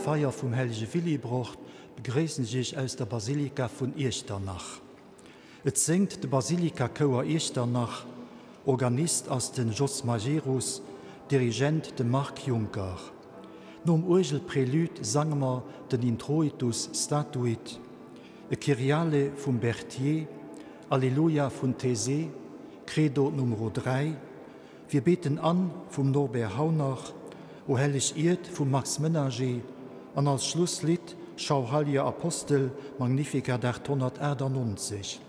Festfeier vum hellege Willibrord begréissen ech Iech aus der Basilika vun Iechternach. Et séngt de Basilikachouer Iechternach, Organist ass de Jos Majerus, Dirigent de Marc Juncker. Nom Uergelprelude sange mer den Introitus Statuit, e Kyriale vum Berthier, Alleluia vun Taizé, Credo Numero 3, Wir beten an vum Norbert Hauner, O helleg Ierd vum Max Menager an als Schlusslidd Schau heiliger Apostel, Magnificat 898.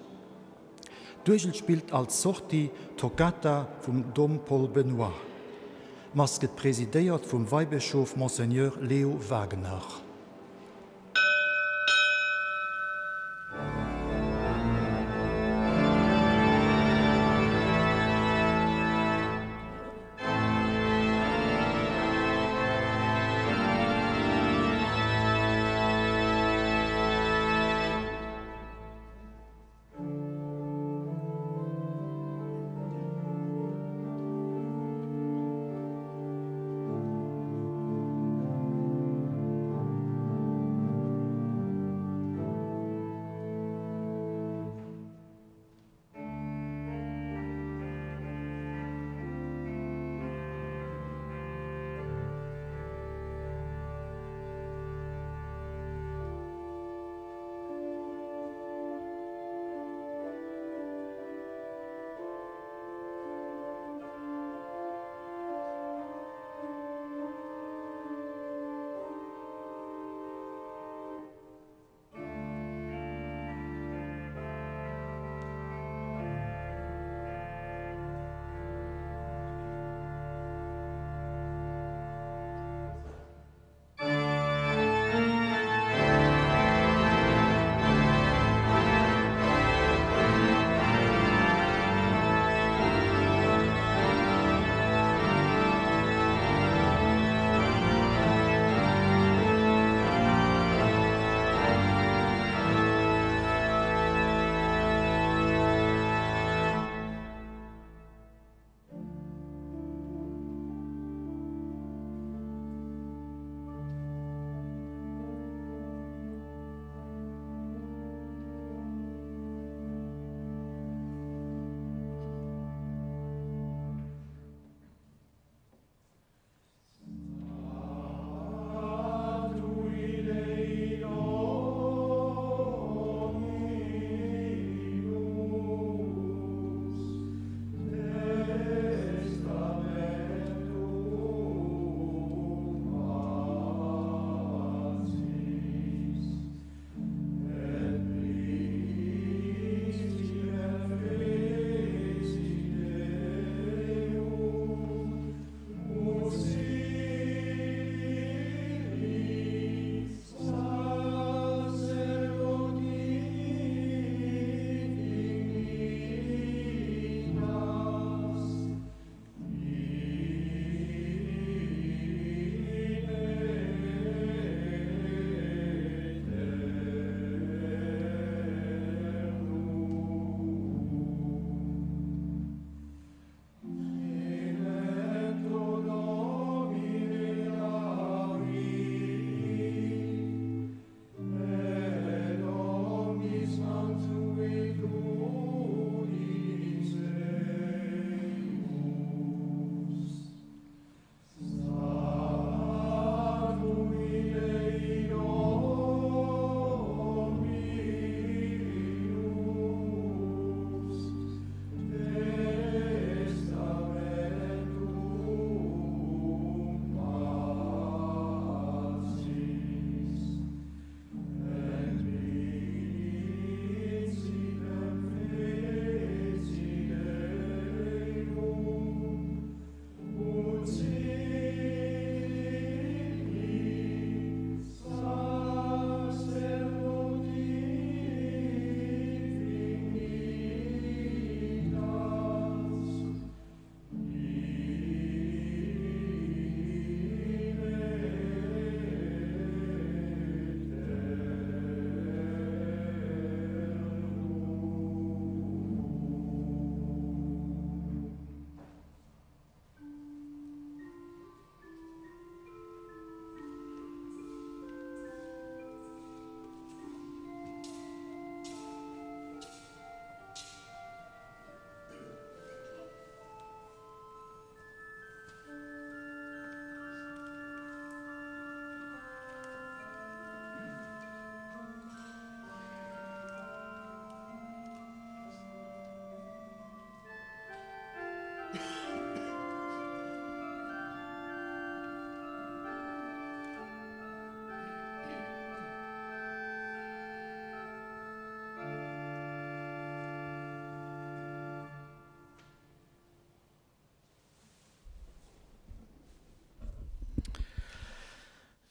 D'Uergel spillt als Sortie d'Toccata vum Dom Paul Benoy. D'Mass gëtt presidéiert vum Weibëschof Monseigneur Leo Wagener.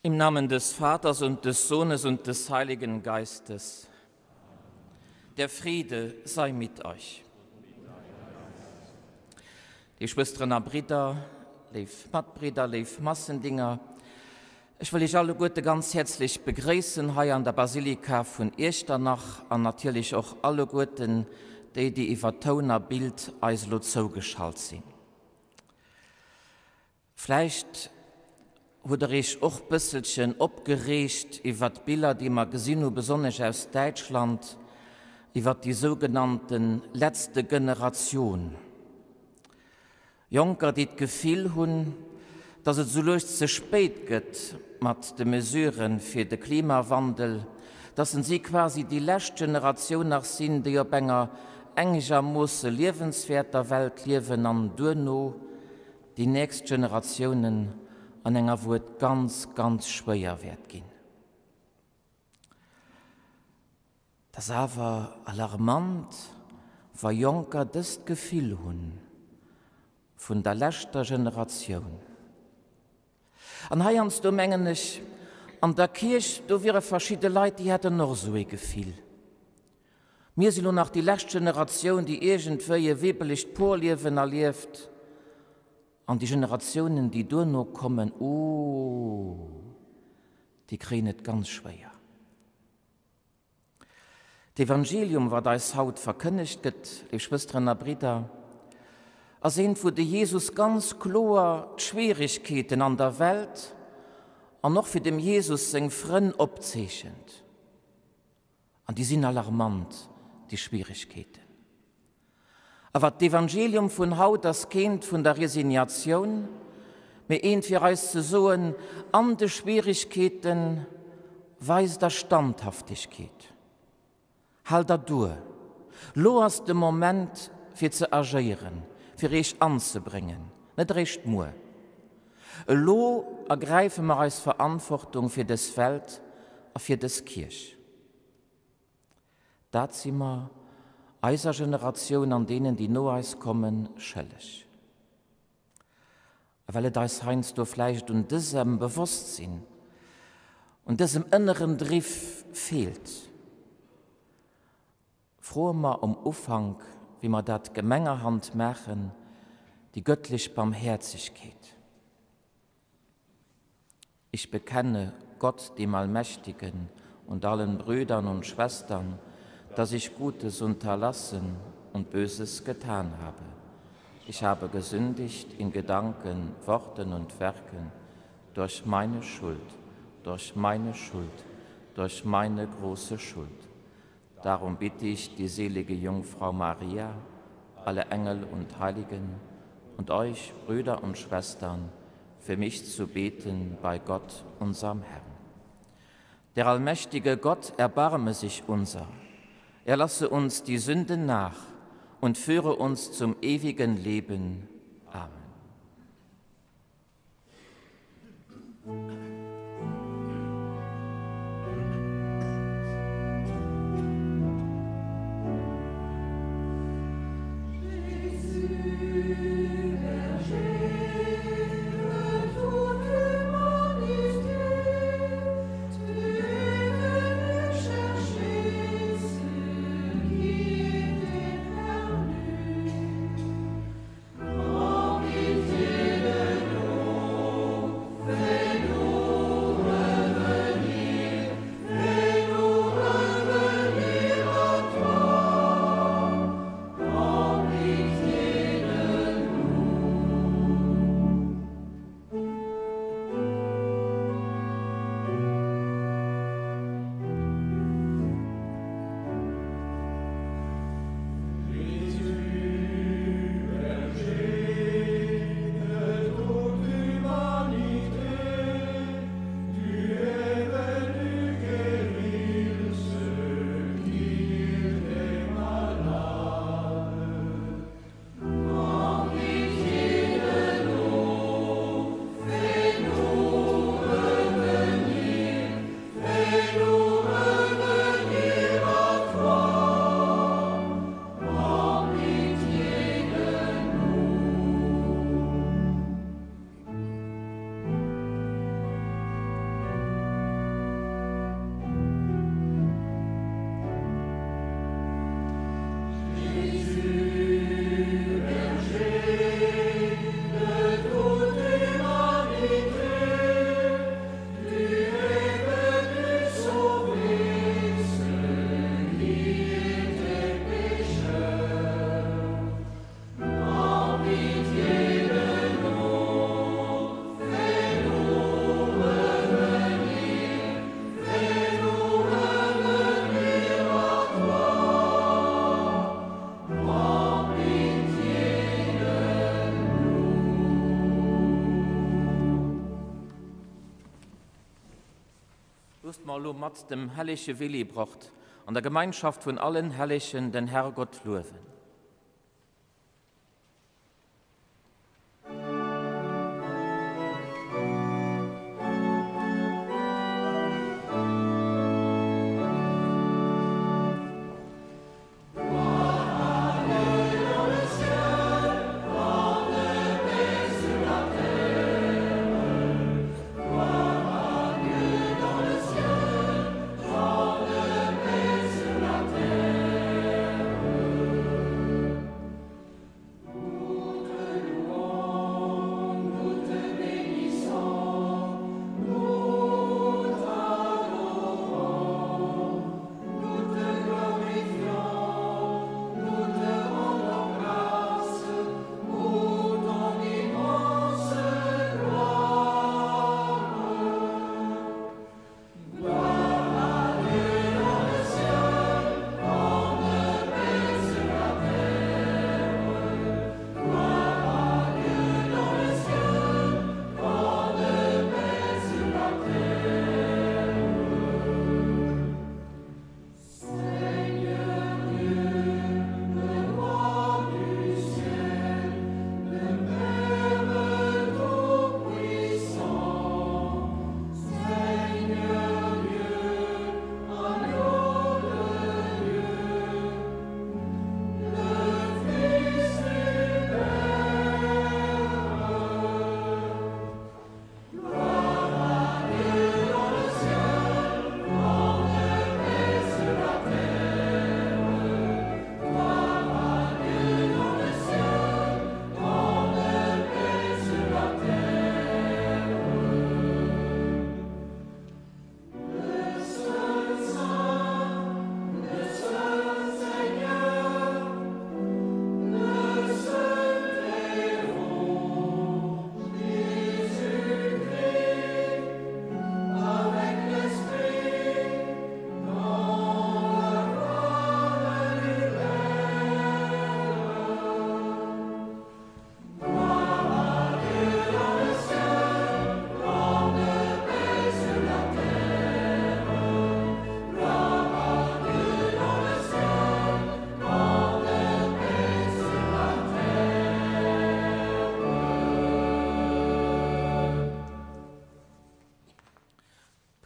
Im Namen des Vaters und des Sohnes und des Heiligen Geistes. Der Friede sei mit euch. Léif Schwësteren a Bridder, léif Matbridder, léif Massendinger, ech wëll Iech alleguerte ganz häerzlech begréissen hei an der Basilika vun Iechternach an natierlech och alleguerten déi, déi iwwer Toun a Bild eis elo zougeschalt sinn. Vläicht hutt der Iech och bësselchen opgereegt iwwert d'Biller, déi mer gesinn hu, besonnesch aus Däitschland, iwwert déi sougenannte letzte Generation. Jonker, déi d'Gefill hunn, datt et esou lues ze spéit gëtt mat de Mesurë fir de Klimawandel, datt en si quasi déi lescht Generatioun nach sinn, déi op enger engegermoosse liewenswäerter Welt liewen an duerno déi nächst Generatiounen an enger wou et ganz, ganz schwéier wäert ginn. Et ass awer alarmant, wa Jonker dëst Gefill hunn vun der leschter Generatioun. An heiansdo mengen ech, an der Kierch, do wiere verschidde Leit, déi hätten och esou ee Gefill. Mir si lo nach déi lescht Generatioun, déi iergendwéi e wibbelegt Porliewen erlieft, an déi Generatiounen, déi duerno kommen, ooh, déi kréien et ganz schwéier. D'Evangelium, wat eis haut verkënnegt gëtt, léif Schwësteren a Bridder, ass eent, wou de Jesus ganz kloer d'Schwierigkeeten an der Welt an och fir dem Jesus seng Frënn opzeechent. An déi sinn alarmant, déi Schwierigkeeten. Awer d'Evangelium vun haut ass keent vun der Resignatioun, mee eent fir eis ze soen, An de Schwierigkeete weist der Standhaftigkeet. Haalt der duer. Lo ass de Moment fir ze agéieren, fir Iech anzebréngen, net eréischt muer. Elo ergräife mer eis Verantwortung fir dës Welt a fir dës Kierch. Dat si mer eiser Generatioun an deenen, déi no eis kommen, schëlleg. A well et eis heiansdo vläicht un dësem Bewosstsinn, un dësem ënneren Driff feelt, Froe mer um Ufank, wéi mer dat gemengerhand maachen, déi göttlech Barmhäerzegkeet. Ich bekenne Gott, dem Allmächtigen, und allen Brüdern und Schwestern, dass ich Gutes unterlassen und Böses getan habe. Ich habe gesündigt in Gedanken, Worten und Werken durch meine Schuld, durch meine Schuld, durch meine große Schuld. Darum bitte ich die selige Jungfrau Maria, alle Engel und Heiligen und euch, Brüder und Schwestern, für mich zu beten bei Gott, unserem Herrn. Der allmächtige Gott erbarme sich unser. Er lasse uns die Sünden nach und führe uns zum ewigen Leben. Amen. Loosst mer elo mat dem hellege Willibrord an der Gemeinschaft vun allen Hellegen den Herrgott luewen.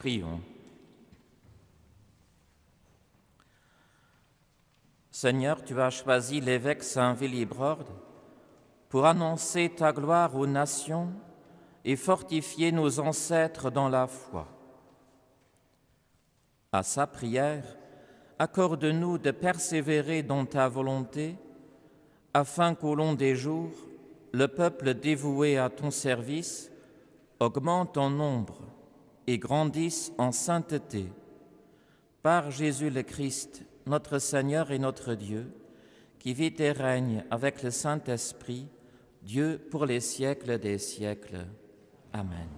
Prions. Seigneur, tu as choisi l'évêque Saint Willibrord pour annoncer ta gloire aux nations et fortifier nos ancêtres dans la foi. À sa prière, accorde-nous de persévérer dans ta volonté, afin qu'au long des jours, le peuple dévoué à ton service augmente en nombre et grandisse en sainteté. Par Jésus le Christ, notre Seigneur et notre Dieu, qui vit et règne avec le Saint-Esprit, Dieu pour les siècles des siècles. Amen.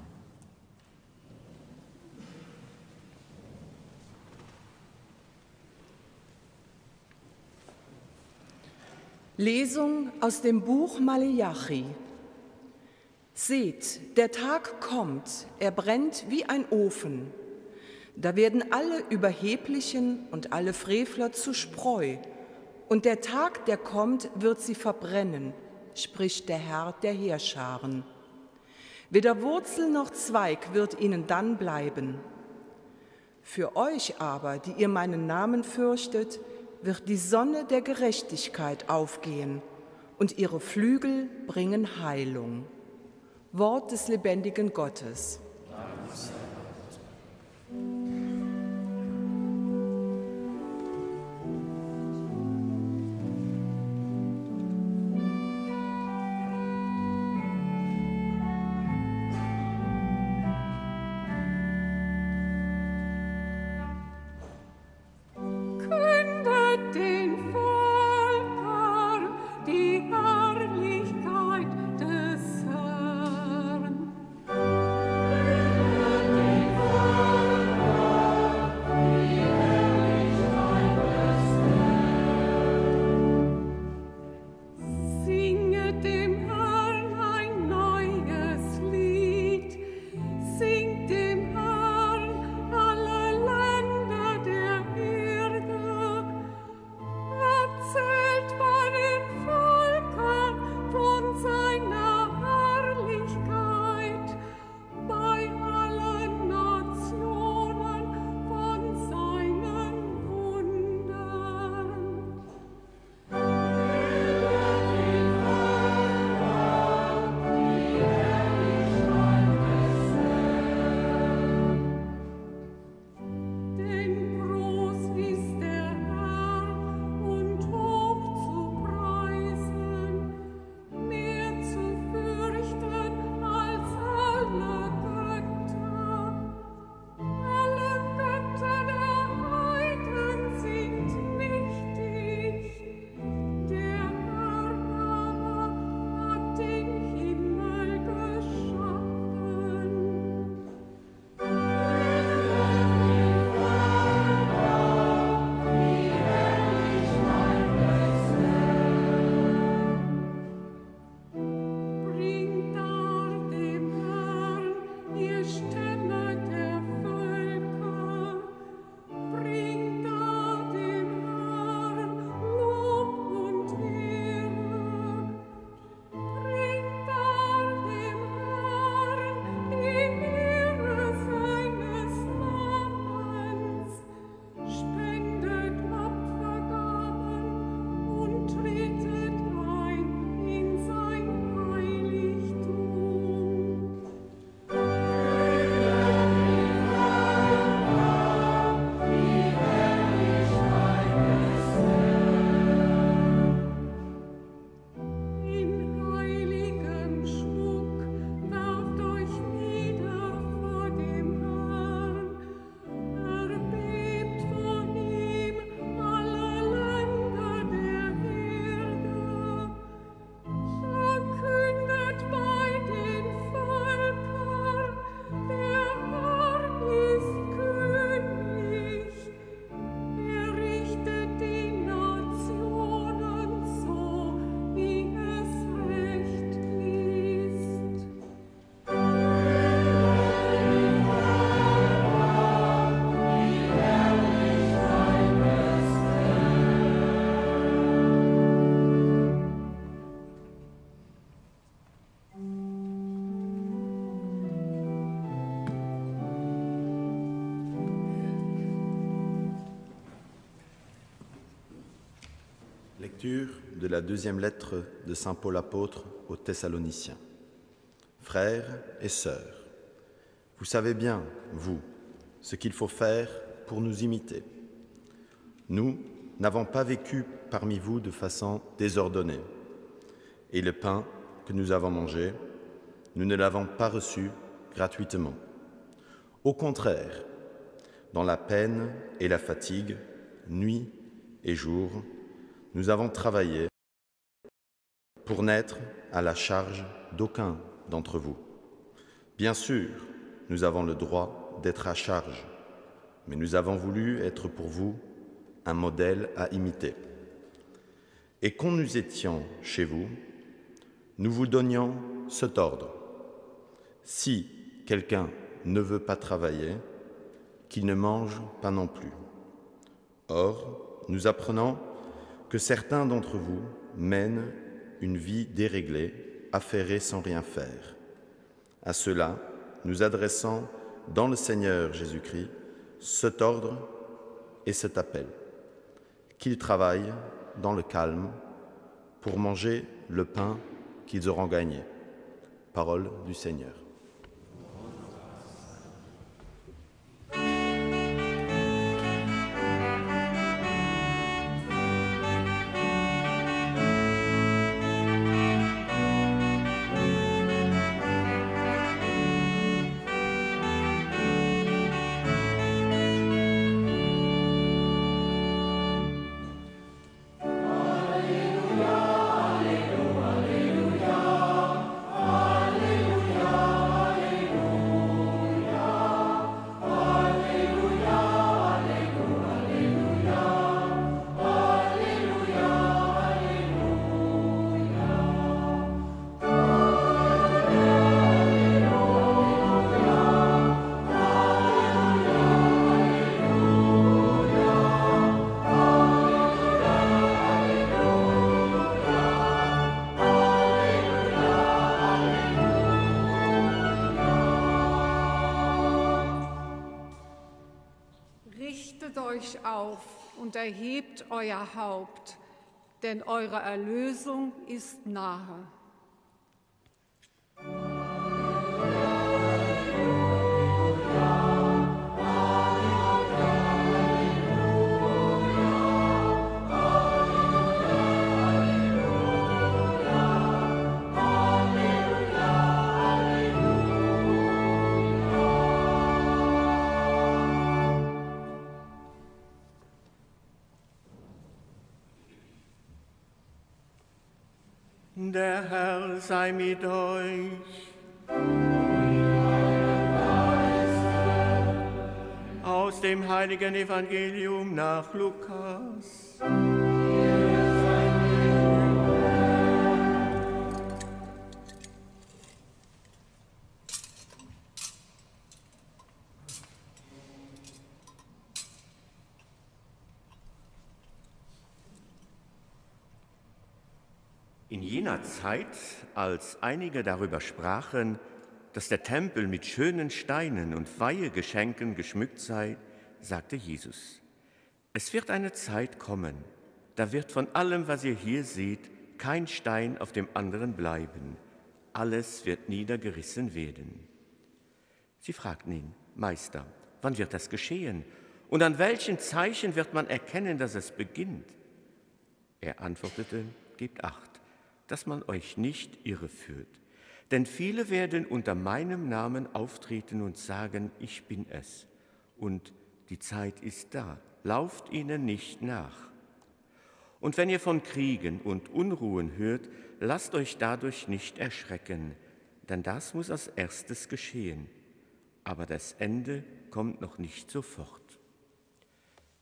Lesung aus dem Buch Maleachi. Seht, der Tag kommt, er brennt wie ein Ofen. Da werden alle Überheblichen und alle Frevler zu Spreu, und der Tag, der kommt, wird sie verbrennen, spricht der Herr der Heerscharen. Weder Wurzel noch Zweig wird ihnen dann bleiben. Für euch aber, die ihr meinen Namen fürchtet, wird die Sonne der Gerechtigkeit aufgehen und ihre Flügel bringen Heilung. Wort des lebendigen Gottes. Kündet den Völkern die Herrlichkeit des Herrn. Lecture de la deuxième lettre de saint Paul apôtre aux Thessaloniciens. Frères et sœurs, vous savez bien, vous, ce qu'il faut faire pour nous imiter. Nous n'avons pas vécu parmi vous de façon désordonnée, et le pain que nous avons mangé, nous ne l'avons pas reçu gratuitement. Au contraire, dans la peine et la fatigue, nuit et jour, nous avons travaillé pour n'être à la charge d'aucun d'entre vous. Bien sûr, nous avons le droit d'être à charge, mais nous avons voulu être pour vous un modèle à imiter. Et quand nous étions chez vous, nous vous donnions cet ordre. Si quelqu'un ne veut pas travailler, qu'il ne mange pas non plus. Or, nous apprenons que certains d'entre vous mènent une vie déréglée, affairée sans rien faire. À cela, nous adressons dans le Seigneur Jésus-Christ cet ordre et cet appel, qu'ils travaillent dans le calme pour manger le pain qu'ils auront gagné. Parole du Seigneur. Richtet euch auf und erhebt euer Haupt, denn eure Erlösung ist nahe. Der Herr sei mit euch. Aus dem heiligen Evangelium nach Lukas. In jener Zeit, als einige darüber sprachen, dass der Tempel mit schönen Steinen und Weihegeschenken geschmückt sei, sagte Jesus: Es wird eine Zeit kommen, da wird von allem, was ihr hier seht, kein Stein auf dem anderen bleiben. Alles wird niedergerissen werden. Sie fragten ihn: Meister, wann wird das geschehen? Und an welchen Zeichen wird man erkennen, dass es beginnt? Er antwortete: Gebt acht, dass man euch nicht irreführt. Denn viele werden unter meinem Namen auftreten und sagen, ich bin es. Und die Zeit ist da, lauft ihnen nicht nach. Und wenn ihr von Kriegen und Unruhen hört, lasst euch dadurch nicht erschrecken, denn das muss als erstes geschehen. Aber das Ende kommt noch nicht sofort.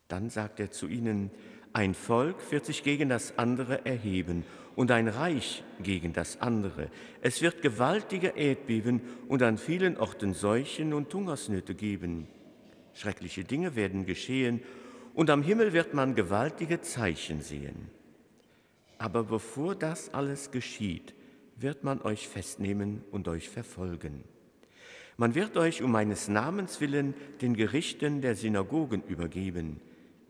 Dann sagt er zu ihnen, ein Volk wird sich gegen das andere erheben und ein Reich gegen das andere. Es wird gewaltige Erdbeben und an vielen Orten Seuchen und Hungersnöte geben. Schreckliche Dinge werden geschehen und am Himmel wird man gewaltige Zeichen sehen. Aber bevor das alles geschieht, wird man euch festnehmen und euch verfolgen. Man wird euch um meines Namens willen den Gerichten der Synagogen übergeben,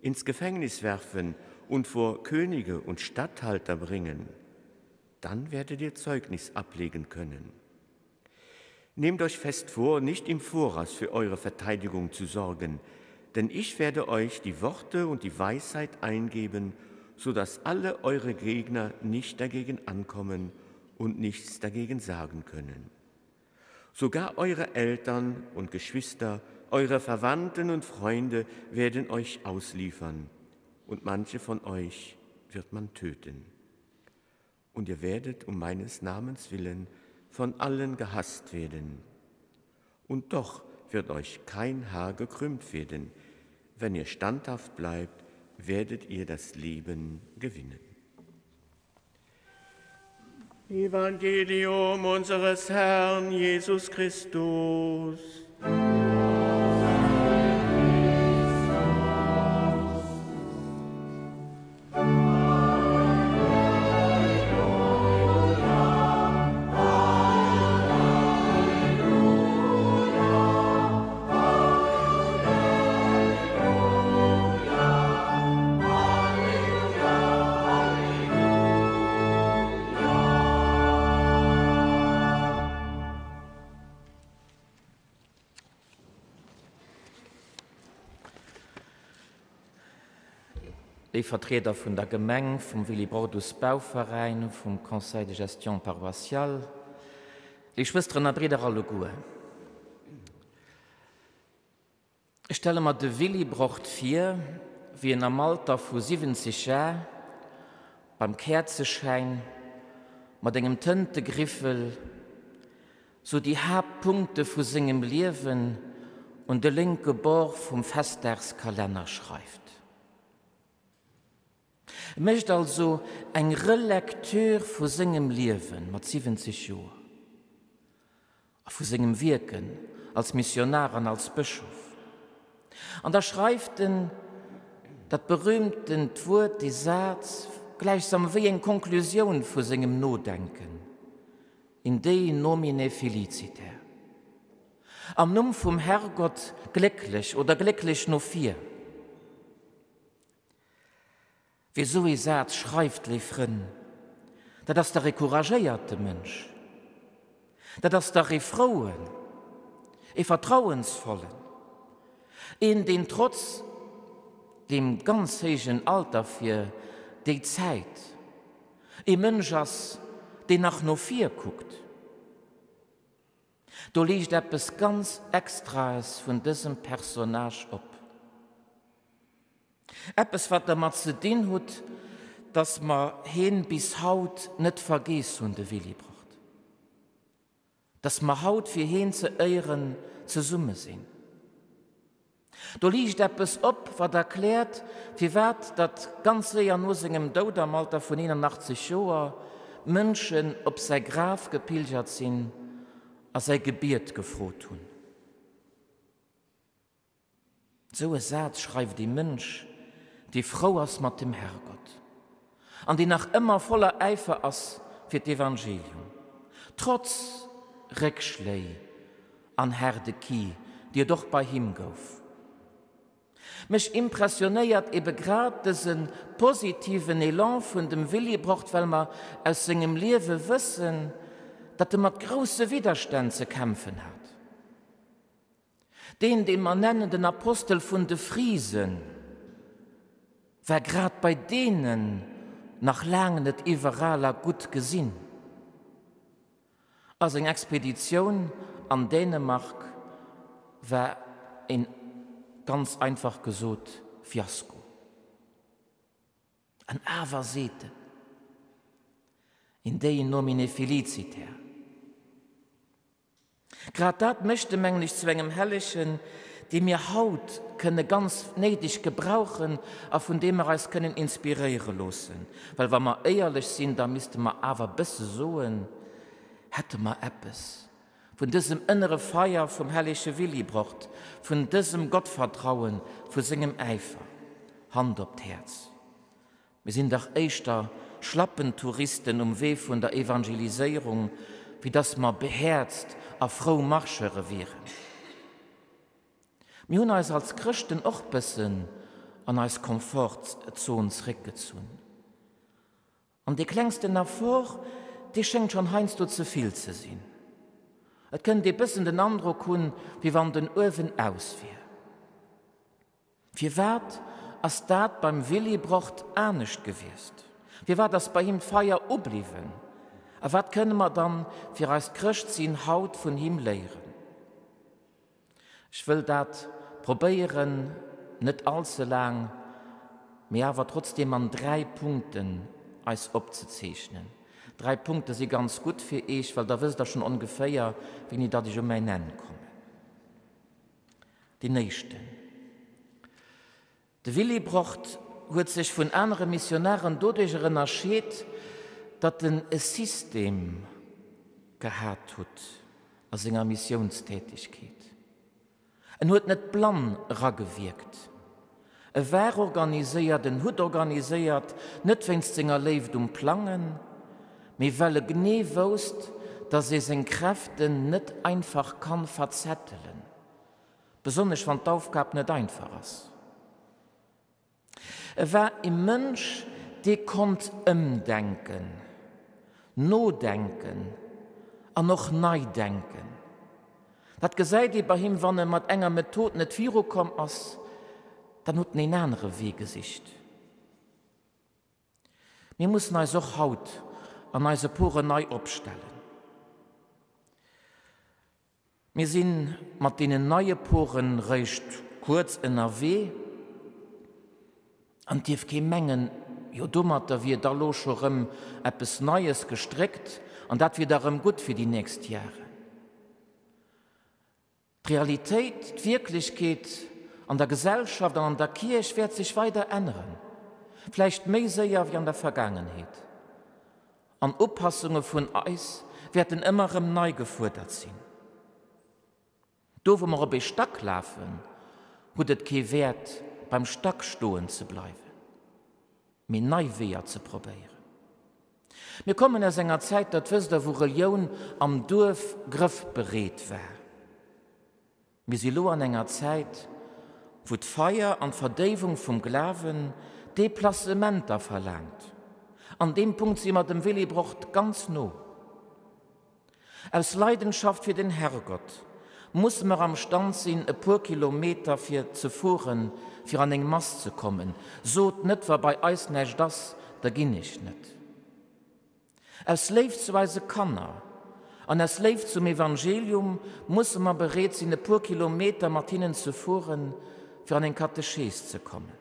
ins Gefängnis werfen und vor Könige und Statthalter bringen. Dann werdet ihr Zeugnis ablegen können. Nehmt euch fest vor, nicht im Voraus für eure Verteidigung zu sorgen, denn ich werde euch die Worte und die Weisheit eingeben, so dass alle eure Gegner nicht dagegen ankommen und nichts dagegen sagen können. Sogar eure Eltern und Geschwister, eure Verwandten und Freunde werden euch ausliefern, und manche von euch wird man töten. Und ihr werdet um meines Namens willen von allen gehasst werden. Und doch wird euch kein Haar gekrümmt werden. Wenn ihr standhaft bleibt, werdet ihr das Leben gewinnen. Evangelium unseres Herrn Jesus Christus. Léif Vertrieder vun der Gemeng, vum Willibrordus Bauveräin, vum Conseil de gestion paroissial, léif Schwësteren a Bridder alleguer. Ech stelle mer de Willibrord vir, wéi en am Alter vu 70 Jar beim Käerzeschäin mat engem Tëntegriffel sou déi Haaptpunkte vu sengem Liewen un de lénke Bord vum Festdagskalenner schreift. E mécht also eng Relecture vu sengem Liewe mat 70 Joer a vu sengem Wierken als Missionar an als Bëschof. An da schreift en dat berühmtent Wuert, dee Saz, gläichsam wéi eng Konklusioun vu sengem Nodenken, In Dei nomine feliciter. Am Numm vum Herrgott glécklech oder glécklech no vir. Wie sou ee Saz schreift, léif Frënn, dat ass dach ee couragéierte Mënsch, dat ass dach ee frouen, ee vertrauensvollen, een, deen trotz deem ganz héijen Alter fir déi Zäit, ee Mënsch ass, deen nach no vir kuckt. Do liicht eppes ganz Extraes vun dësem Personnage op. Eppes wat dermat ze dinn hutt, dass mer heen bis haut net vergeess hunn, de Willibrord. Dass mer haut fir heen ze éieren zesumme sinn. Do liicht eppes op, wat erkläert, firwat datt ganz séier no sengem Doud am Alter vun 81 Joer Mënschen op säi Graf gepilgert sinn a säi Gebiet gefrot hunn. Esou e Saz schreift ee Mënsch, dee frou ass mat dem Herrgott an deen nach ëmmer voller Äifer ass fir d'Evangelium, trotz Réckschléi an haarde Ki, déi et och bei him gouf. Mech impressionéiert ebe grad dëse positiven Elan vun dem Willibrord, well mer aus sengem Liewe wëssen, datt e mat grousse Widderstänn ze kämpfen hat. Deen, dee mer nennen den Apostel vun de Frisen, war grad bei deenen nach laang net iwweral a gutt gesinn. A seng Expeditioun an Dänemark war een, ganz einfach gesot, Fiasko. An awer seet en, In Dei nomine feliciter. Grad dat mécht e mengen ech zu engem Hellegen, dee mir haut kënne ganz néideg gebrauchen a vun deem mer eis kënnen inspiréiere loossen. Well wa mer éierlech sinn, da misste mer awer bësse soen, hätte mer eppes vun dësem ënnere Feier vum hellege Willibrord, vun dësem Gottvertrauen, vu sengem Äifer. Hand op d'Häerz. Mir sinn dach éischter Schlappentouristen um Wee vun der Evangeliséierung, wéi dass mer behäerzt a frou Marcheure wieren. Mir hunn eis als Chrëschten och bëssen an eis Komfortzon zeréckgezunn. An dee klengsten Effort, dee schéngt schonn heiansdo ze vill ze sinn. Et kënnt ee bëssen den Androck hunn, wéi wann den Uewen aus wier. Firwat ass dat beim Willibrord anescht gewiesst? Firwat ass bei him d'Feier ubliwwen? A wat kënne mer dann fir eist Chrëschtsinn haut vun him léieren? Ech wëll dat probéieren, net all ze laang, mee awer trotzdeem an dräi Punkten eis opzezeechnen. Dräi Punkte si ganz gutt fir Eech, well da wësst Der schonn ongeféier, wéini datt ech u mäin Enn kommen. Deen éischten. De Willibrord huet sech vun anere Missionaren doduercher ënnerscheet, datt en e System gehat hutt a senger Missiounstätegkeet. En huet net blann eragewierkt. E war organiséiert, en hutt organiséiert, net wéinst senger Léift um Plangen, mee well e genee wousst, datt ee seng Kräften net einfach kann verzettelen. Besonnesch wann d'Aufgab net einfach ass. E war e Mënsch, dee konnt ëmdenken, nodenken an och nei denken. Dat gesäit ee bei him, wann e mat enger Method net virukomm ass, dann huet en een anere Wee gesicht. Mir mussen eis och haut an eise Poren nei opstellen. Mir si mat deenen neie Poren réischt kuerz ënnerwee an et dierf kee mengen, jo domatter wier da lo scho rëm eppes Neies gestréckt an dat wier da rëm gutt fir déi nächst Jaren. D'Realitéit, d'Wierklechkeet an der Gesellschaft an an der Kierch wäert sech weider änneren, vläicht méi séier wéi an der Vergaangenheet. An Upassunge vun eis wäerten ëmmer erëm nei gefuerdert sinn. Do wou mer op ee Stack lafen, huet et kee Wäert beim Stack stoen ze bleiwen, mee nei Weeër ze probéieren. Mir kommen aus enger Zäit, dat wësst Der, wou Relioun am Duerf grëffbereet war. Mir si lo an enger Zäit, wou d'Feier an d'Verdéiwung vum Glawen Deplacementer verlaangt. An deem Punkt si mer dem Willibrord ganz no. Aus Leidenschaft fir den Herrgott musse mer am Stand sinn, e puer Kilometer fir ze fueren, fir an eng Mass ze kommen. Sot net, wa bei eis näischt ass, da ginn ech net. Aus Léift zu eise Kanner an aus Léift zum Evangelium musse mer bereet sinn, e puer Kilometer mat hinnen ze fueren, fir an eng Katechees ze kommen.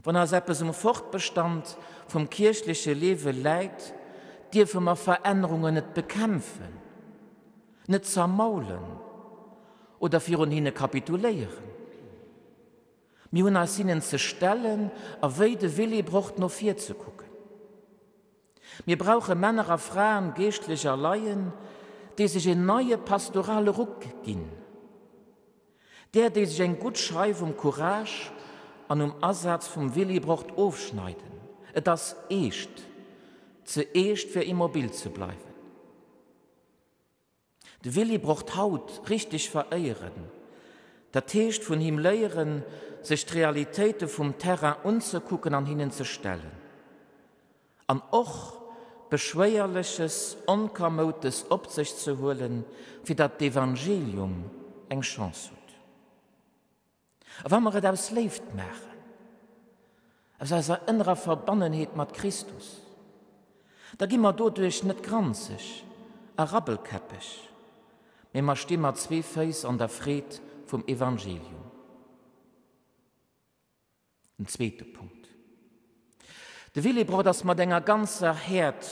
Wann eis eppes um Fortbestand vum kierchleche Liewe läit, dierfe mer Verännerungen net bekämpfen, net zermaulen oder virun hinne kapituléieren. Mir hunn eis hinnen ze stellen a wéi de Willibrord no vir ze kucken. Mir brauche Männer a Fraen, Geeschtlech a Laien, déi sech een neie pastorale Ruck ginn. Där, déi sech eng gutt Scheif um Courage an um Asaz vum Willibrord ofschneiden. Et ass eescht, ze eescht fir immobil ze bleiwen. De Willibrord haut richteg veréieren, dat heescht vun him léieren, sech d'Realitéite vum Terrain unzekucken an hinnen ze stellen. An och Beschwéierleches, Onkamoutes op sech ze huelen, fir datt d'Evangelium eng Chance hutt. A wa mer et aus Léift maachen, aus eiser ënnerer Verbannenheet mat Christus, da gi mer doduerch net granzeg a rabbelkäppeg, mee mer sti mat zwee Féiss an der Freed vum Evangelium. Den zweete Punkt, De Willibrord ass mat enger ganzer Häerd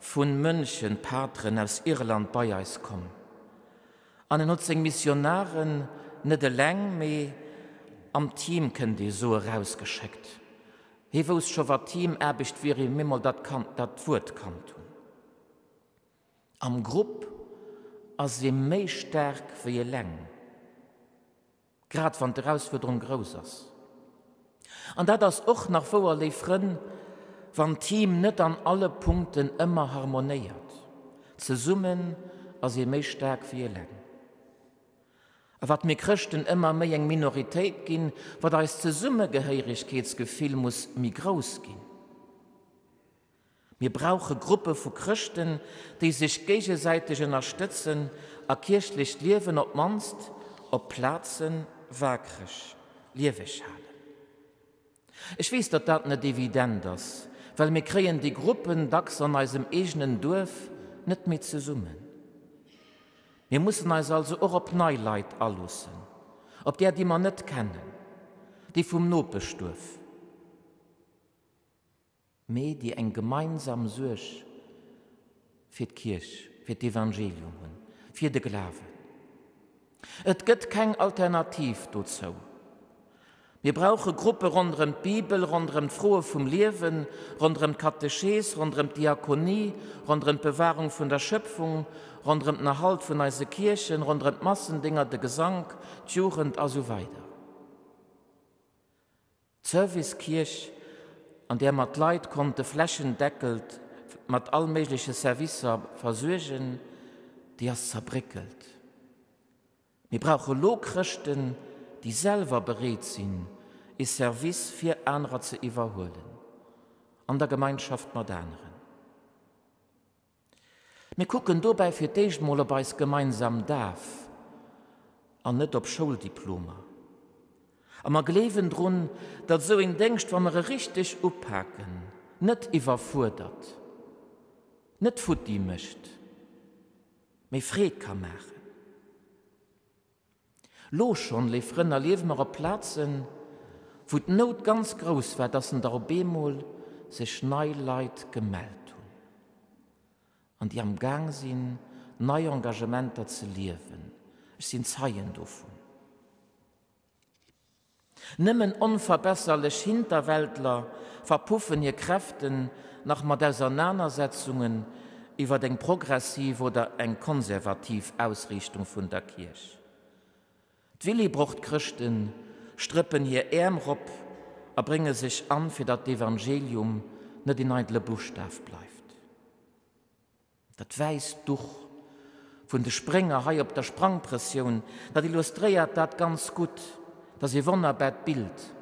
vu Mönchen, Pateren aus Irland bei eis komm an en huet seng Missionaren net eleng, mee am Team, kënnt ee soe, rausgeschéckt. Hie wousst scho wat Teamaarbecht wier, ier mir mol dat dat Wuert kannt hunn. Am Grupp ass ee méi staark wéi eleng. Grad wann d'Erausfuerderung grouss ass. An dat ass och nach wouer, léif Frënn, wann d'Team net an alle Punkten ëmmer harmonéiert. Zesummen ass ee méi staark wéi eleng. A wat mir Chrëschten ëmmer méi eng Minoritéit ginn, wat eist Zesummegehéiregkeetsgefill muss méi grouss ginn. Mir brauche Gruppe vu Chrëschten, déi sech géigesäiteg ënnerstëtzen a kierchlecht Liewen op d'mannst op Plaze waakreg lieweg halen. Ech weess, datt dat net evident ass, well mir kréien déi Gruppen dacks an eisem eegenen Duerf net méi zesummen. Mir mussen eis also och op nei Leit aloossen, op där, déi mer net kennen, déi vum Nopeschduerf, mee déi eng gemeinsam Suerg fir d'Kierch, fir d'Evangelium hunn, fir de Glawen. Et gëtt keng Alternativ dozou. Mir brauche Gruppe ronderëm d'Bibel, ronderëm d'Froe vum Liewen, ronderëm d'Katechees, ronderëm d'Diakonie, ronderëm d'Bewahrung vun der Schöpfung, ronderëm den Erhalt vun eise Kierchen, ronderëm d'Massendinger, de Gesank, d'Jugend a sou weider. D'Service-Kierch, an där mer d'Leit konnte flächendeckelt mat all méigleche Servicer versuergen, déi ass zerbréckelt. Mir brauche lo Chrëschten, déi selwer bereet sinn, ee Service fir anerer ze iwwerhuelen, an der Gemeinschaft mat aneren. Mir kucken dobäi fir d'éischt mol op eis gemeinsam Daf an net op Schouldiplomer. A mer gleewen drun, datt esou een Déngscht, wa mer e richteg upaken, net iwwerfuerdert, net futti mécht, mee Freed ka maachen. Lo schonn, léif Frënn, erliewe mer op Plazen, wou d'Nout ganz grouss war, dass en der op eemol sech nei Leit gemellt hunn an déi am Gaang sinn, nei Engagementer ze liewen. Ech sinn Zeien dovun. Nëmmen onverbesserlech Hinterwäldler verpuffen hir Kräften nach mat Ausernanersetzungen iwwer eng progressiv oder eng konservativ Ausriichtung vun der Kierch. D'Willibrord-Chrëschte strëppen hir Äerm rop a brénge sech an, fir datt d'Evangelium net een eidele Buschtaf bleift. Dat wäisst Duch vun de Sprénger hei op der Sprangprëssioun, dat illustréiert dat ganz gutt. Dat ass ee wonnerbart Bild.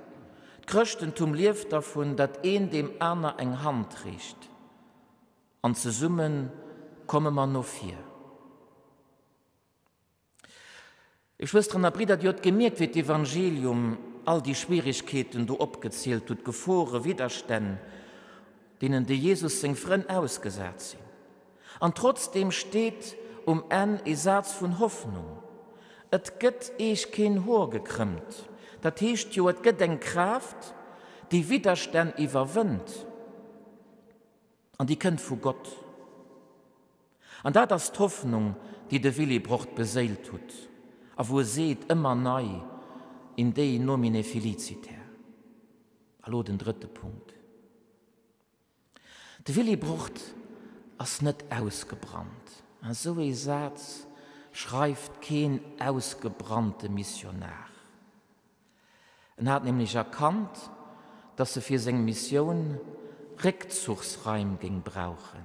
D'Chrëschtentum lieft dervun, datt een deem aner eng Hand reecht an zesumme komme mer no vir. Léif Schwësteren a Bridder, Dir hutt gemierkt, wéi d'Evangelium all déi Schwierigkeeten do opgezielt hutt, Gefore, Widderstänn, deenen de Jesus seng Frënn ausgesat sinn. An trotzdeem steet um Enn ee Saz vun Hoffnung, Et gëtt eech keen Hoer gekrëmmt. Dat heescht jo, et gëtt eng Kraaft, déi Widderstänn iwwerwënnt. An déi kënnt vu Gott. An dat ass d'Hoffnung, déi de Willibrord beséilt hutt a wou e seet ëmmer nei, In Dei nomine feliciter. A lo den drëtte Punkt. De Willibrord ass net ausgebrannt. Esou ee Saz schreift keen ausgebrannte Missionar. En hat nämlech erkannt, dass e fir seng Missioun Réckzuchsraim géing brauchen,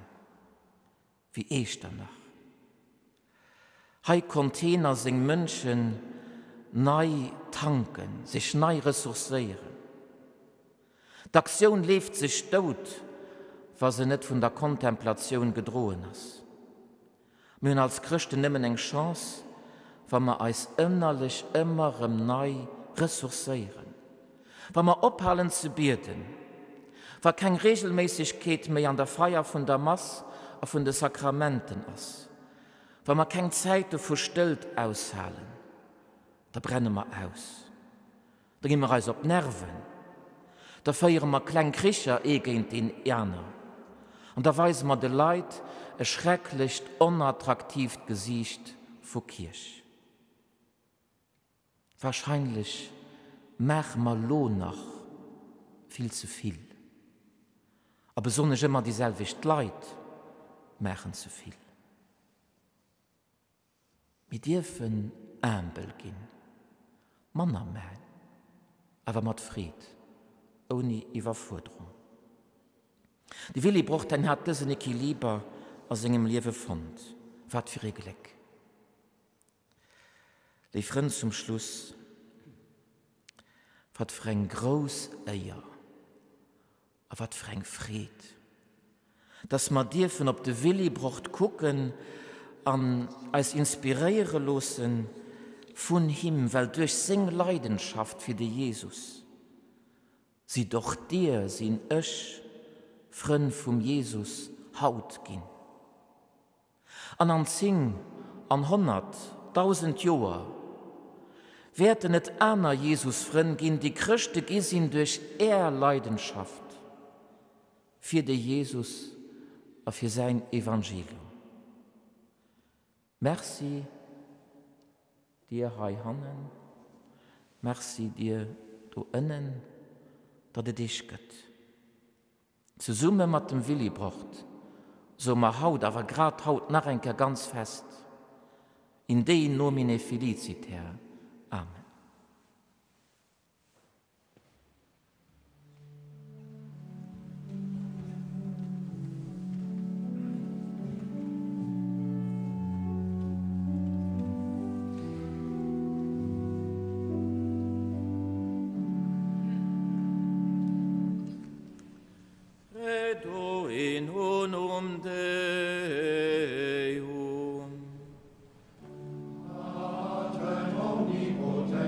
wéi Eechternach. Hei konnt heen a seng Mënschen nei tanken, sech nei ressourcéieren. D'Aktioun leeft sech dout, wa se net vun der Kontemplatioun gedroen ass. Mir hunn als Chrëschten nëmmen eng Chance, wa mer eis ënnerlech ëmmer erëm nei ressourcéieren, wa mer ophalen ze bieden, wa keng Regelméissegkeet méi an der Feier vun der Mass a vun de Sakramenten ass, wa mer keng Zäite vu Stëllt aushalen, da brenne mer aus. Da gi mer eis op d'Nerven, da féiere mer kleng Kricher ee géint deen aner an da weise mer de Leit e schrecklecht onattraktiivt Gesiicht vu Kierch. Wahrscheinlech maache mer lo nach vill ze vill, a besonnesch ëmmer déi selwecht Leit maachen ze vill. Mir dierfen humble ginn, manner man, awer mat Freed, ouni Iwwerfuerderung. De Willibrord en hat dësen Equiliber a sengem Liewe fonnt. Wat fir ee Gléck! Léif Frënn, zum Schluss, Wat fir eng grouss Éier a wat fir eng Freed, dass mer dierfen op de Willibrord kucken an eis inspiréiere loosse vun him, well duerch seng Leidenschaft fir de Jesus sidd och dir, sinn ech, Frënn vum Jesus haut ginn. An an 10, an 100, 1000 Joer wäerten et aner Jesusfrënn ginn, déi Chrëschte gi sinn duerch Är Leidenschaft fir de Jesus a fir säin Evangelium. Merci dir heihannen, merci dir do ënnen, datt et Iech gëtt. Zesumme mat dem Willibrord soe mer haut, awer grad haut nach eng Kéier ganz fest, In Dei nomine feliciter. Amen. Credo in unum Deum. Patrem omnipotentem.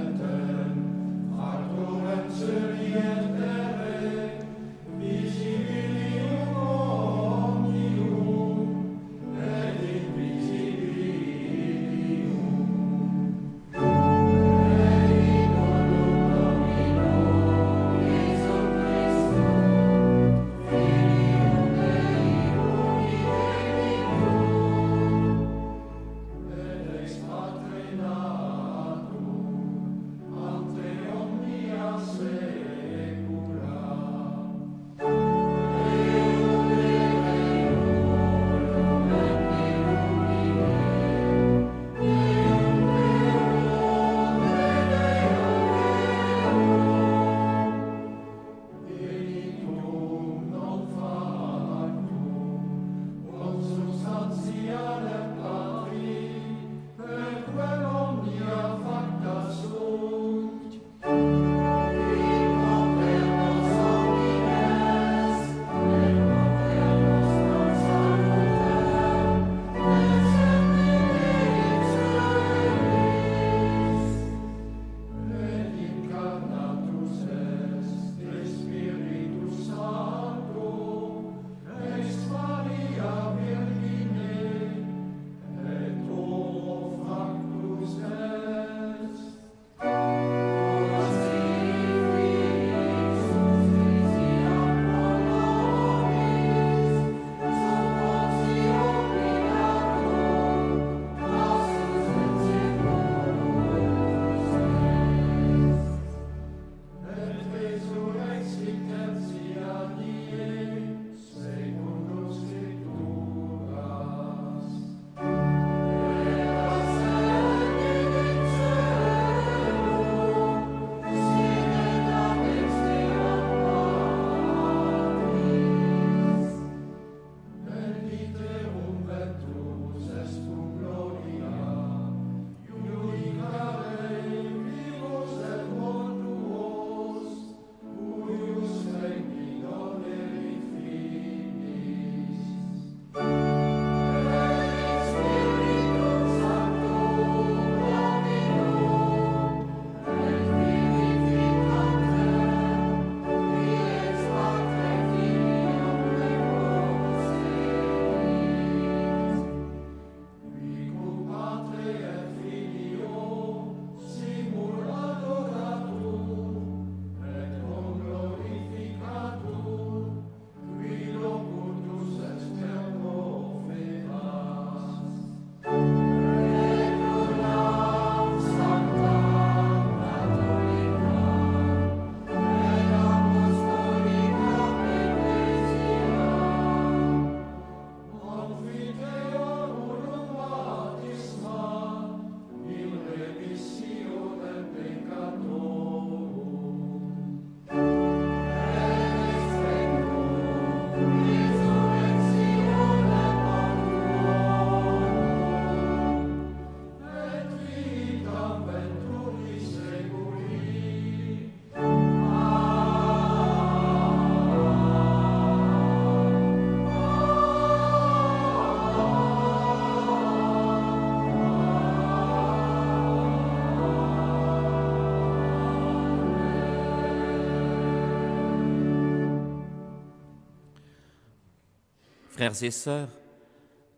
Frères et sœurs,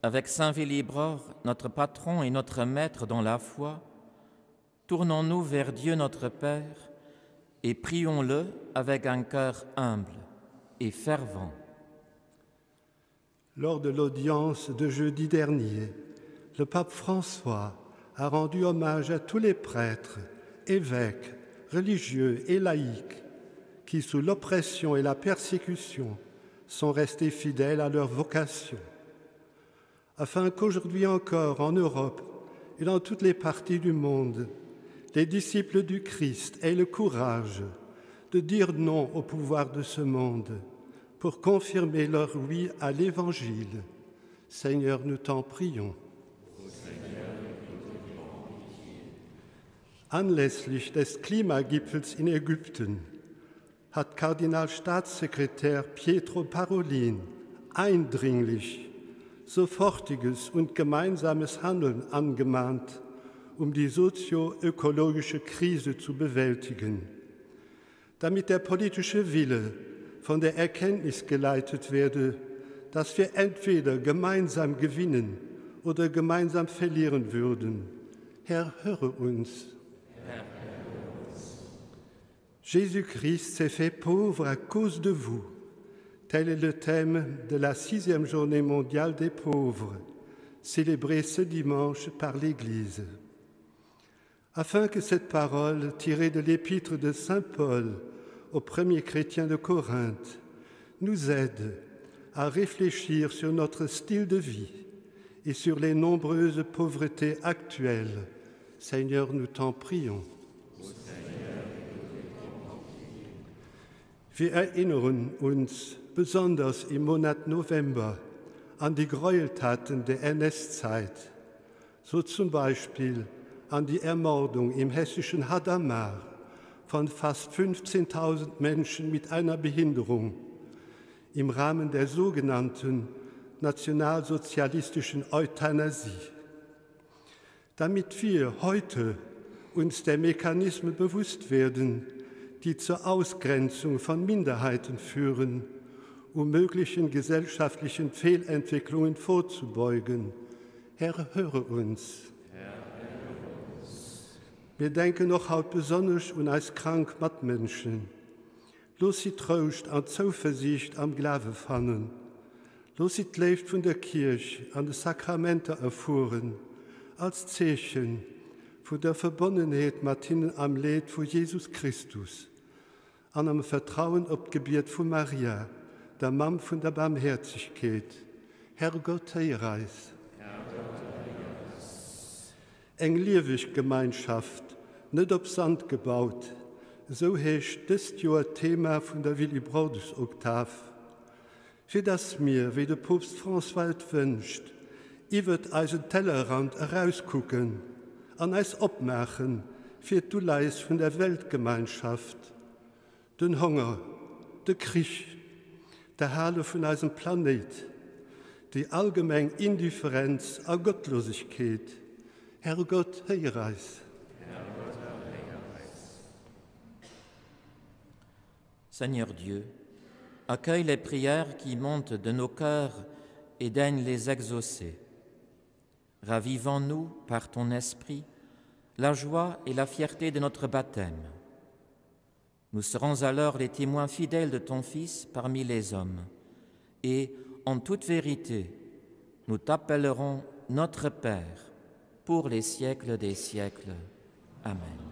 avec Saint Willibrord, notre patron et notre maître dans la foi, tournons-nous vers Dieu notre Père et prions-le avec un cœur humble et fervent. Lors de l'audience de jeudi dernier, le pape François a rendu hommage à tous les prêtres, évêques, religieux et laïcs qui, sous l'oppression et la persécution, sont restés fidèles à leur vocation. Afin qu'aujourd'hui encore, en Europe et dans toutes les parties du monde, les disciples du Christ aient le courage de dire non au pouvoir de ce monde pour confirmer leur oui à l'Évangile. Seigneur, nous t'en prions. Anlässlich des Klimagipfels in Ägypten hat Kardinalstaatssekretär Pietro Parolin eindringlich sofortiges und gemeinsames Handeln angemahnt, um die sozioökologische Krise zu bewältigen. Damit der politische Wille von der Erkenntnis geleitet werde, dass wir entweder gemeinsam gewinnen oder gemeinsam verlieren würden. Herr, höre uns. Herr, höre uns. Jésus-Christ s'est fait pauvre à cause de vous. Tel est le thème de la sixième journée mondiale des pauvres, célébrée ce dimanche par l'Église. Afin que cette parole tirée de l'épître de Saint Paul aux premiers chrétiens de Corinthe nous aide à réfléchir sur notre style de vie et sur les nombreuses pauvretés actuelles. Seigneur, nous t'en prions. Wir erinnern uns besonders im Monat November an die Gräueltaten der NS-Zeit, so zum Beispiel an die Ermordung im hessischen Hadamar von fast 15.000 Menschen mit einer Behinderung im Rahmen der sogenannten nationalsozialistischen Euthanasie. Damit wir heute uns der Mechanismen bewusst werden, die zur Ausgrenzung von Minderheiten führen, um möglichen gesellschaftlichen Fehlentwicklungen vorzubeugen. Herr, höre uns. Herr, höre uns. Mir denken och haut besonnesch un eis krank Matmënschen. Looss si Trouscht an Zouversiicht am Glawe fannen. Looss si d'Léift vun der Kierch an de Sakramenter erfueren, als Zeeche vun der Verbonnenheet mat hinnen am Leed vu Jesus Christus an am Vertrauen op d'Gebiet vu Maria, der Mamm vun der Baarmhäerzegkeet. Herrgott, héier eis. Herrgott, héier eis. Eng lieweg Gemeinschaft, net op Sand gebaut, esou heescht dëst Joer d'Thema vun der Willibrordus-Oktav. Fir dass mir, wéi de Poopst François et wënscht, iwwert eisen Tellerrand erauskucken an eis opmaache fir d'Uleies vun der Weltgemeinschaft, Den Honger, de Krich, d'Erhale vun eisem Planéit, déi allgemeng Indifferenz a Gottlosegkeet, Herrgott, héier eis. Herrgott, héier eis. Seigneur Dieu, accueille les prières qui montent de nos cœurs et daigne les exaucer. Ravivons-nous par ton esprit la joie et la fierté de notre baptême. Nous serons alors les témoins fidèles de ton Fils parmi les hommes, et, en toute vérité, nous t'appellerons notre Père pour les siècles des siècles. Amen.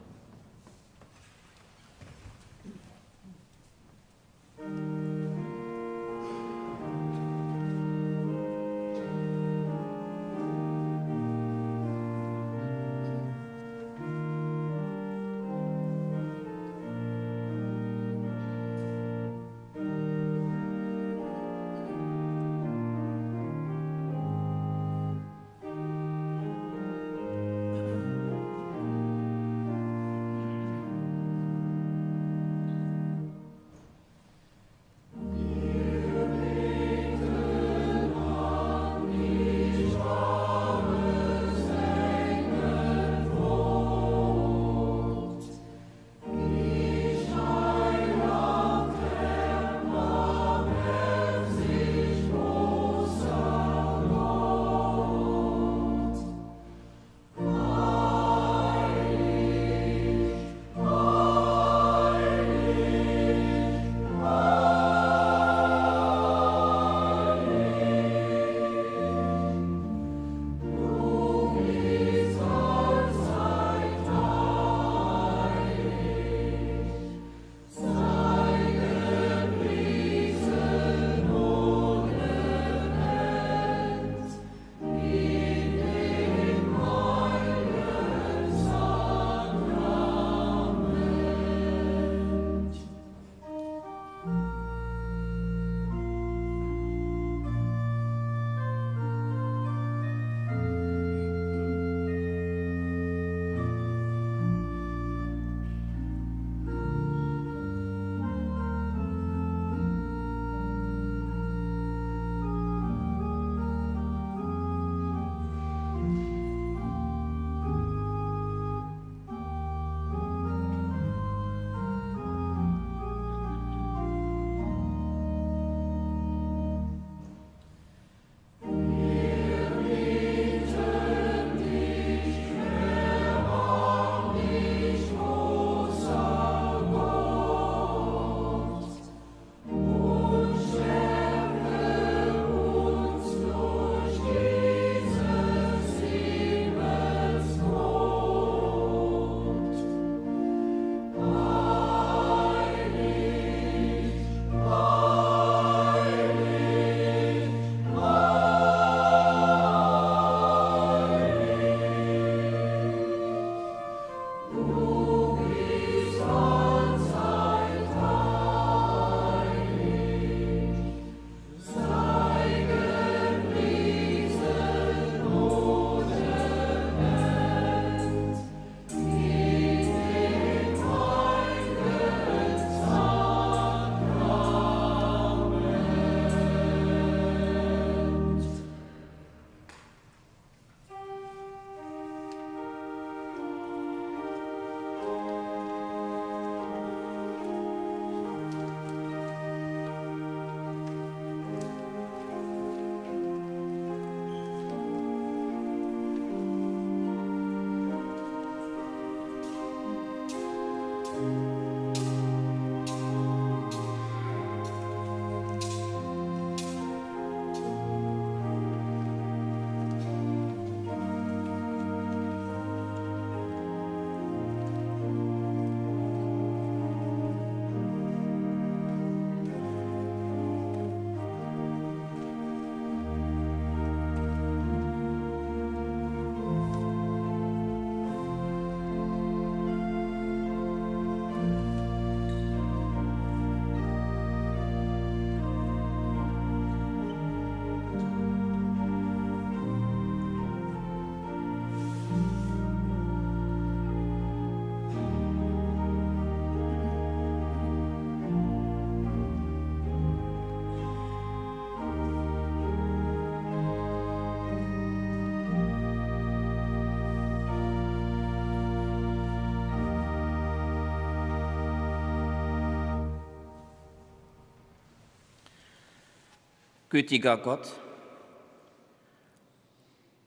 Gütiger Gott,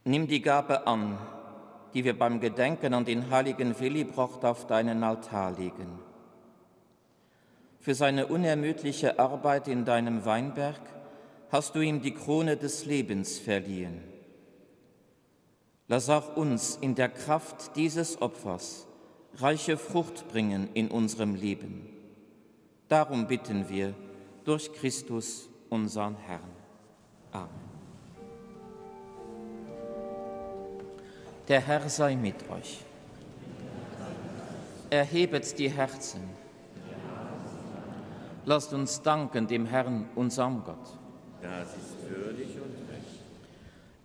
nimm die Gabe an, die wir beim Gedenken an den heiligen Willibrord auf deinen Altar legen. Für seine unermüdliche Arbeit in deinem Weinberg hast du ihm die Krone des Lebens verliehen. Lass auch uns in der Kraft dieses Opfers reiche Frucht bringen in unserem Leben. Darum bitten wir durch Christus, unseren Herrn. Amen. Der Herr sei mit euch. Erhebet die Herzen. Lasst uns danken dem Herrn, unserem Gott. Das ist würdig und recht.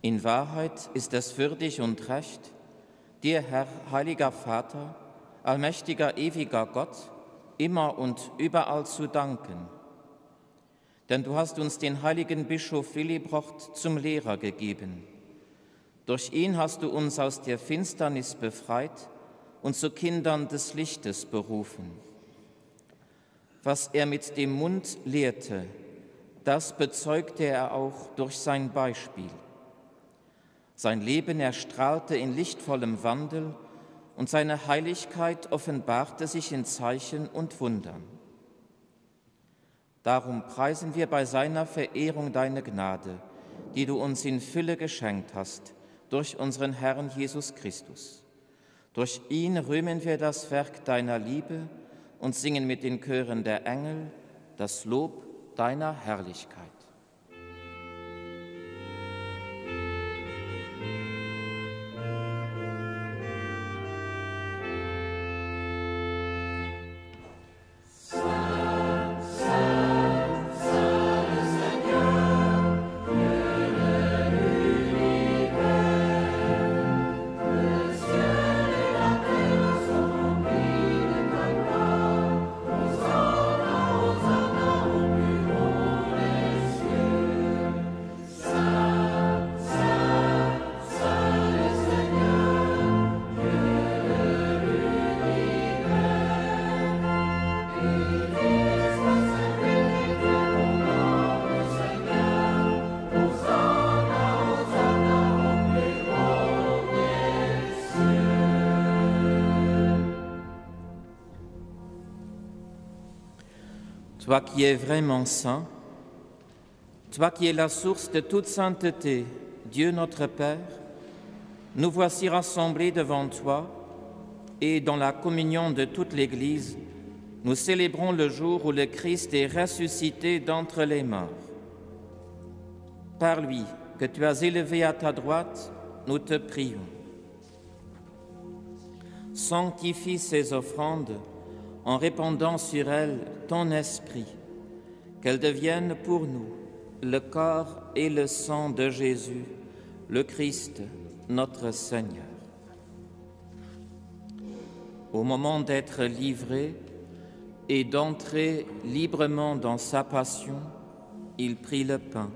In Wahrheit ist es würdig und recht, dir, Herr, heiliger Vater, allmächtiger, ewiger Gott, immer und überall zu danken. Denn du hast uns den heiligen Bischof Willibrord zum Lehrer gegeben. Durch ihn hast du uns aus der Finsternis befreit und zu Kindern des Lichtes berufen. Was er mit dem Mund lehrte, das bezeugte er auch durch sein Beispiel. Sein Leben erstrahlte in lichtvollem Wandel und seine Heiligkeit offenbarte sich in Zeichen und Wundern. Darum preisen wir bei seiner Verehrung deine Gnade, die du uns in Fülle geschenkt hast, durch unseren Herrn Jesus Christus. Durch ihn rühmen wir das Werk deiner Liebe und singen mit den Chören der Engel das Lob deiner Herrlichkeit. Toi qui es vraiment saint, toi qui es la source de toute sainteté, Dieu notre Père, nous voici rassemblés devant toi et dans la communion de toute l'Église, nous célébrons le jour où le Christ est ressuscité d'entre les morts. Par lui, que tu as élevé à ta droite, nous te prions. Sanctifie ces offrandes en répandant sur elles ton esprit, qu'elles deviennent pour nous le corps et le sang de Jésus, le Christ, notre Seigneur. Au moment d'être livré et d'entrer librement dans sa passion, il prit le pain,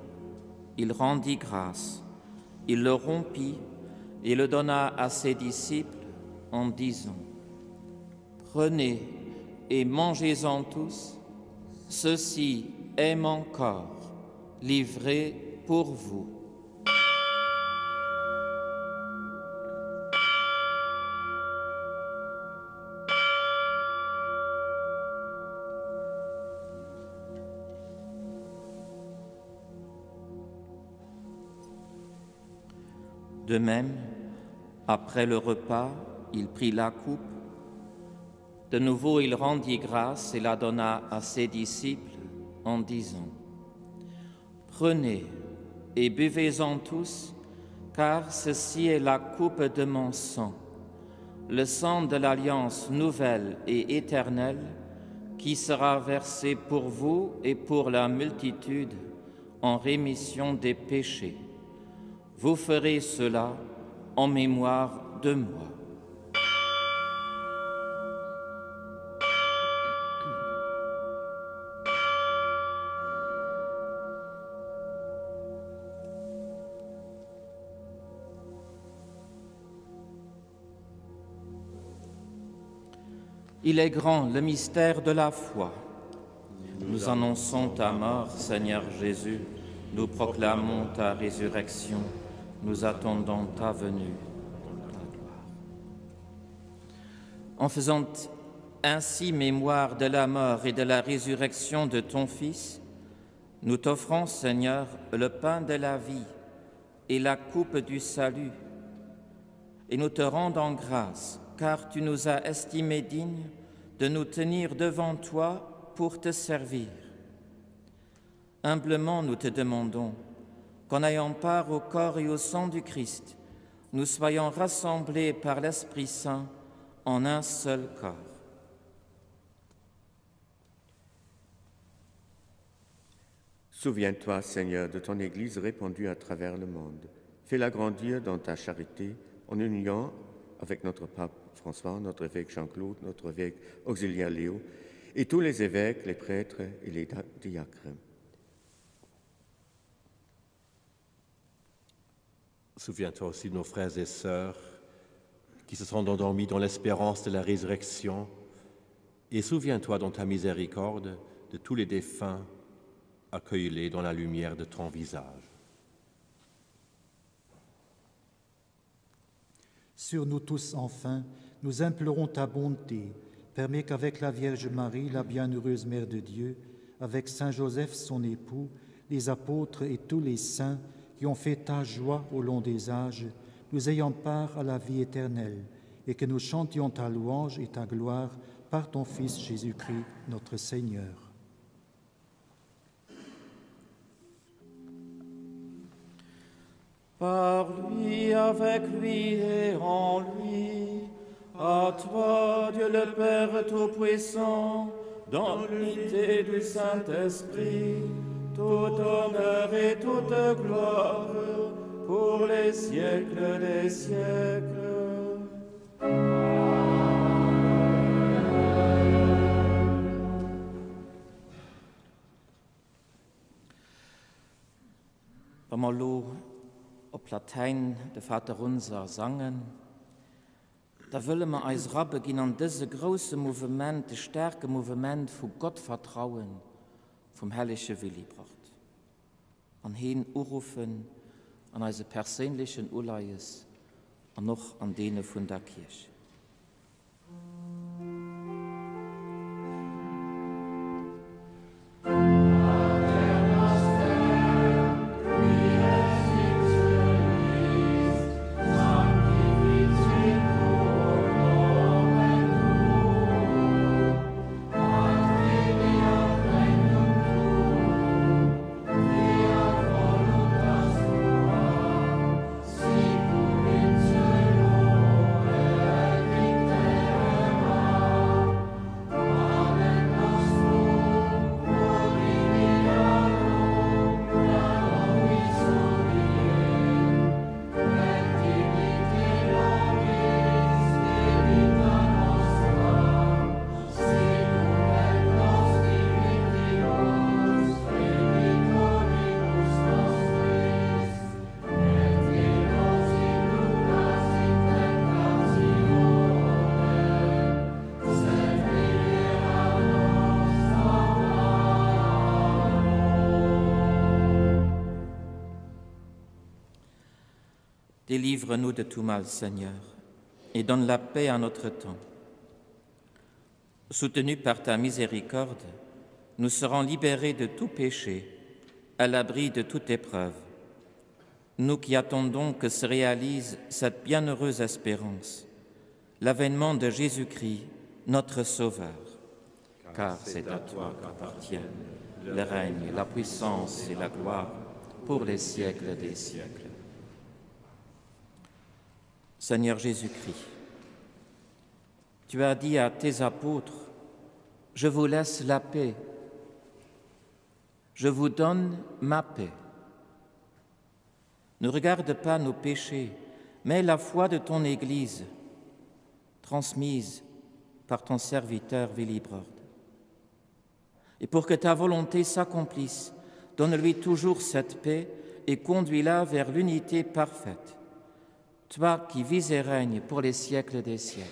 il rendit grâce, il le rompit et le donna à ses disciples en disant, Prenez et mangez-en tous, ceci est mon corps, livré pour vous. De même, après le repas, il prit la coupe. De nouveau, il rendit grâce et la donna à ses disciples en disant, Prenez et buvez-en tous, car ceci est la coupe de mon sang, le sang de l'alliance nouvelle et éternelle, qui sera versé pour vous et pour la multitude en rémission des péchés. Vous ferez cela en mémoire de moi. Il est grand le mystère de la foi. Nous annonçons ta mort, Seigneur Jésus. Nous proclamons ta résurrection, nous attendons ta venue ta gloire. En faisant ainsi mémoire de la mort et de la résurrection de ton Fils, nous t'offrons, Seigneur, le pain de la vie et la coupe du salut. Et nous te rendons grâce, car tu nous as estimés dignes de nous tenir devant toi pour te servir. Humblement, nous te demandons qu'en ayant part au corps et au sang du Christ, nous soyons rassemblés par l'Esprit Saint en un seul corps. Souviens-toi, Seigneur, de ton Église répandue à travers le monde. Fais-la grandir dans ta charité en union avec notre pape François, notre évêque Jean-Claude, notre évêque auxiliaire Léo et tous les évêques, les prêtres et les diacres. Souviens-toi aussi de nos frères et sœurs qui se sont endormis dans l'espérance de la résurrection, et souviens-toi dans ta miséricorde de tous les défunts, accueille-les dans la lumière de ton visage. Sur nous tous, enfin, nous implorons ta bonté. Permets qu'avec la Vierge Marie, la bienheureuse Mère de Dieu, avec Saint Joseph, son époux, les apôtres et tous les saints qui ont fait ta joie au long des âges, nous ayons part à la vie éternelle et que nous chantions ta louange et ta gloire par ton Fils Jésus-Christ, notre Seigneur. Par lui, avec lui et en lui, à toi, Dieu le Père Tout-Puissant, dans l'unité du Saint-Esprit, tout honneur et toute gloire pour les siècles des siècles. Wa mer elo op Latäin de Vaterunser sangen, da wëlle mer eis erabeginn an dëse grousse Mouvement, de staarke Mouvement vu Gottvertrauen vum hellege Willibrord, an heen uruffen an eise perséinlechen Uleies an och an deene vun der Kierch. Délivre-nous de tout mal, Seigneur, et donne la paix à notre temps. Soutenus par ta miséricorde, nous serons libérés de tout péché, à l'abri de toute épreuve. Nous qui attendons que se réalise cette bienheureuse espérance, l'avènement de Jésus-Christ, notre Sauveur. Car c'est à toi qu'appartiennent le règne, la puissance et la gloire pour les siècles des siècles. Seigneur Jésus-Christ, tu as dit à tes apôtres, Je vous laisse la paix, je vous donne ma paix. Ne regarde pas nos péchés, mais la foi de ton Église, transmise par ton serviteur Willibrord. Et pour que ta volonté s'accomplisse, donne-lui toujours cette paix et conduis-la vers l'unité parfaite. Toi qui vis et règnes pour les siècles des siècles.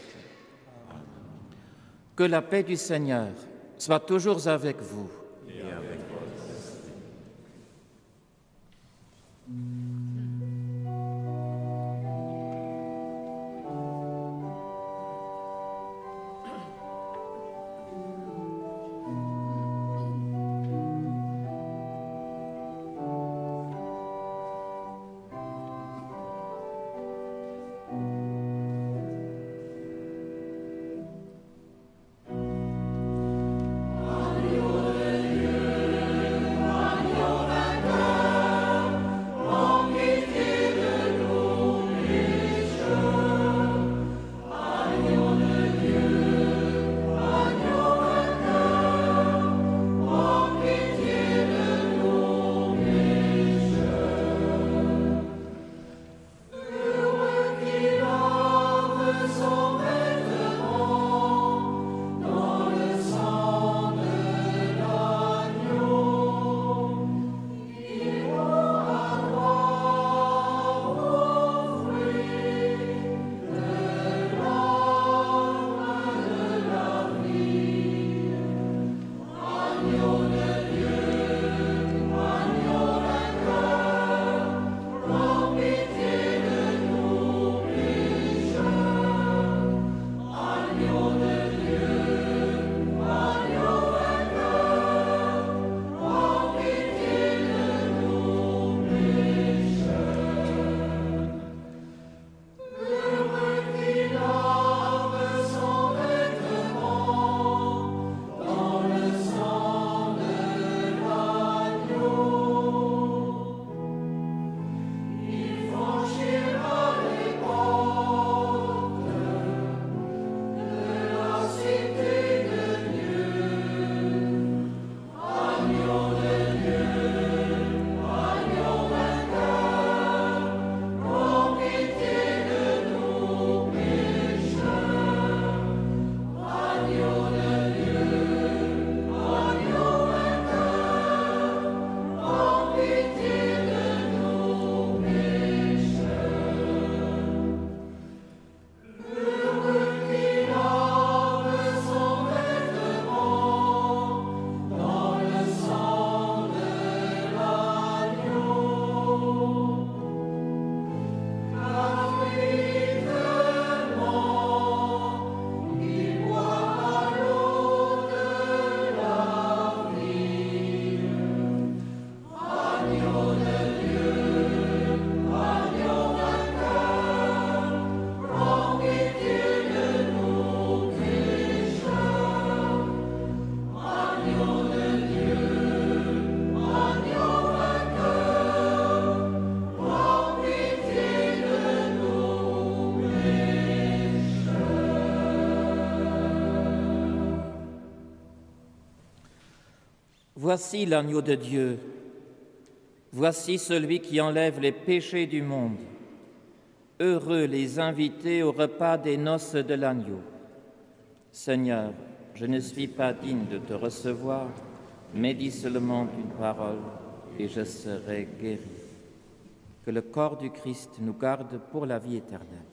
Que la paix du Seigneur soit toujours avec vous. Et avec votre esprit. Voici l'agneau de Dieu. Voici celui qui enlève les péchés du monde. Heureux les invités au repas des noces de l'agneau. Seigneur, je ne suis pas digne de te recevoir, mais dis seulement une parole et je serai guéri. Que le corps du Christ nous garde pour la vie éternelle.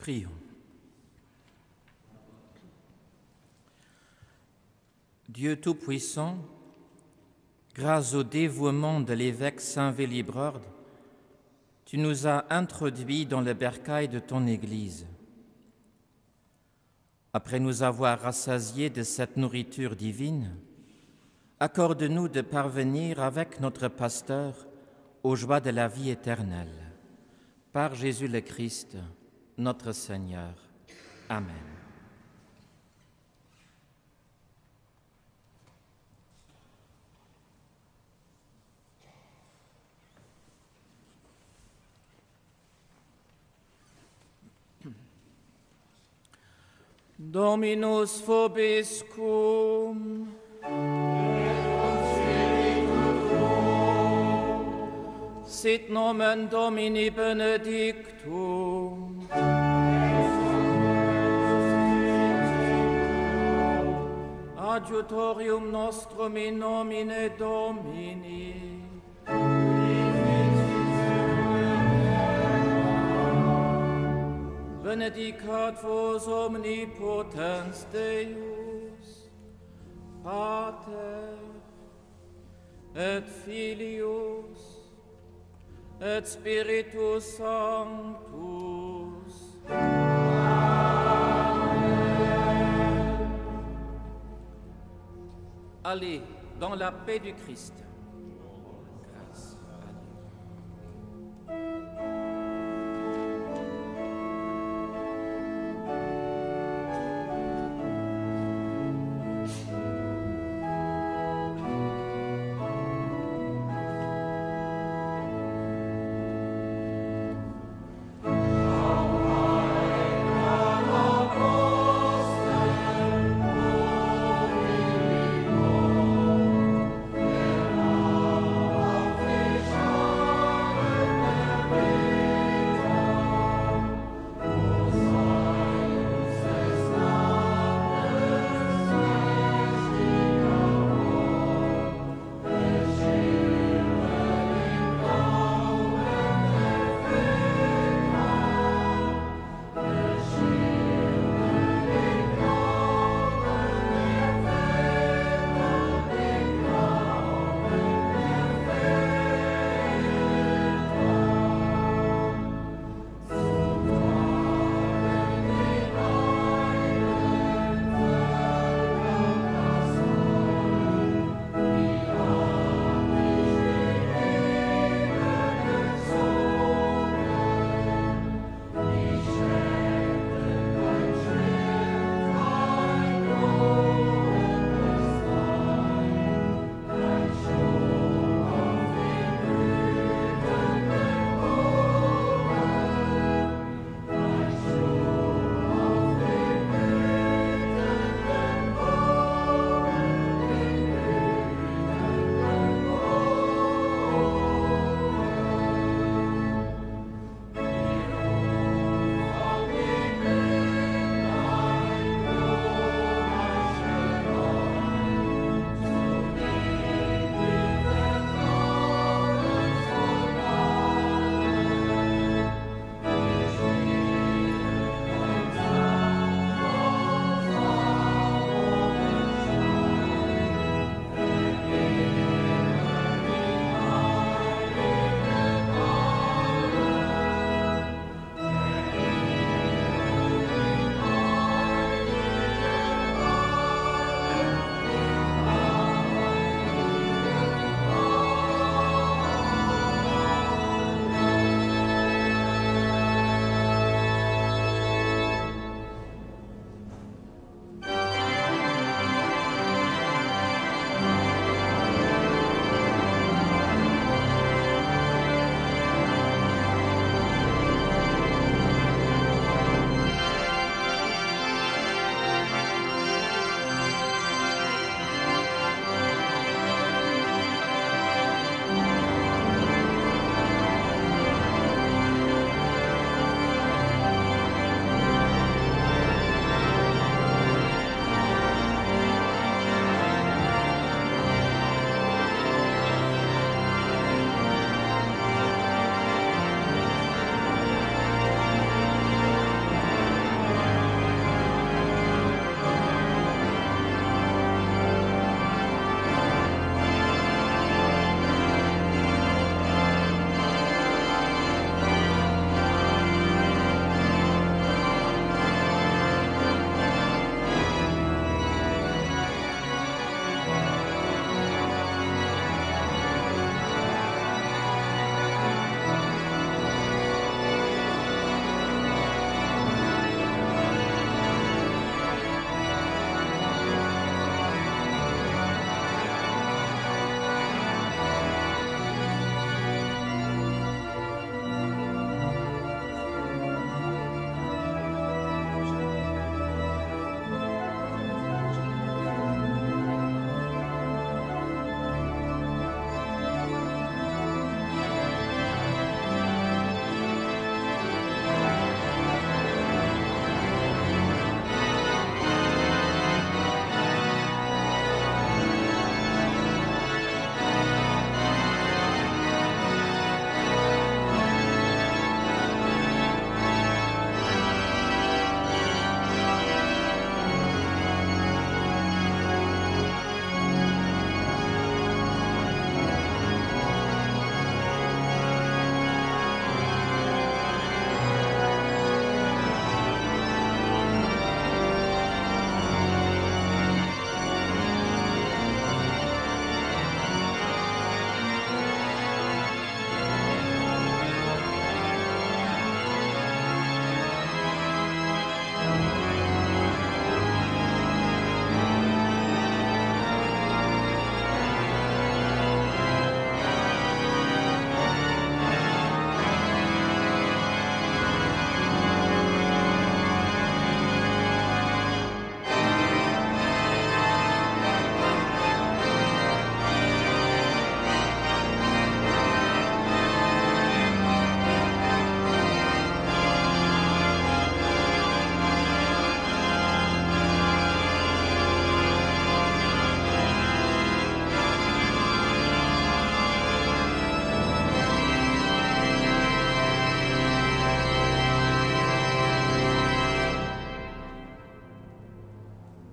Prions. Dieu Tout-Puissant, grâce au dévouement de l'évêque Saint Willibrord, tu nous as introduits dans le bercail de ton Église. Après nous avoir rassasiés de cette nourriture divine, accorde-nous de parvenir avec notre pasteur aux joies de la vie éternelle. Par Jésus le Christ, notre Seigneur. Amen. Dominus vobiscum. Sit nomen Domini benedictum. Adjutorium nostrum in nomine Domini. Benedicat vos omnipotens Deus, Pater et Filius et Spiritus Sanctus. Amen. Allez dans la paix du Christ. Grâce à Dieu.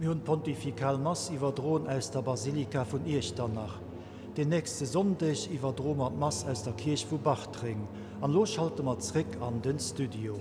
Mir hunn d'Pontifikal Mass iwwerdroen aus der Basilika vun Iechternach. Den nächste Sonndeg iwwerdroe mer d'Mass aus der Kierch vu Bartreng. An elo schalte mer zréck an den Studio.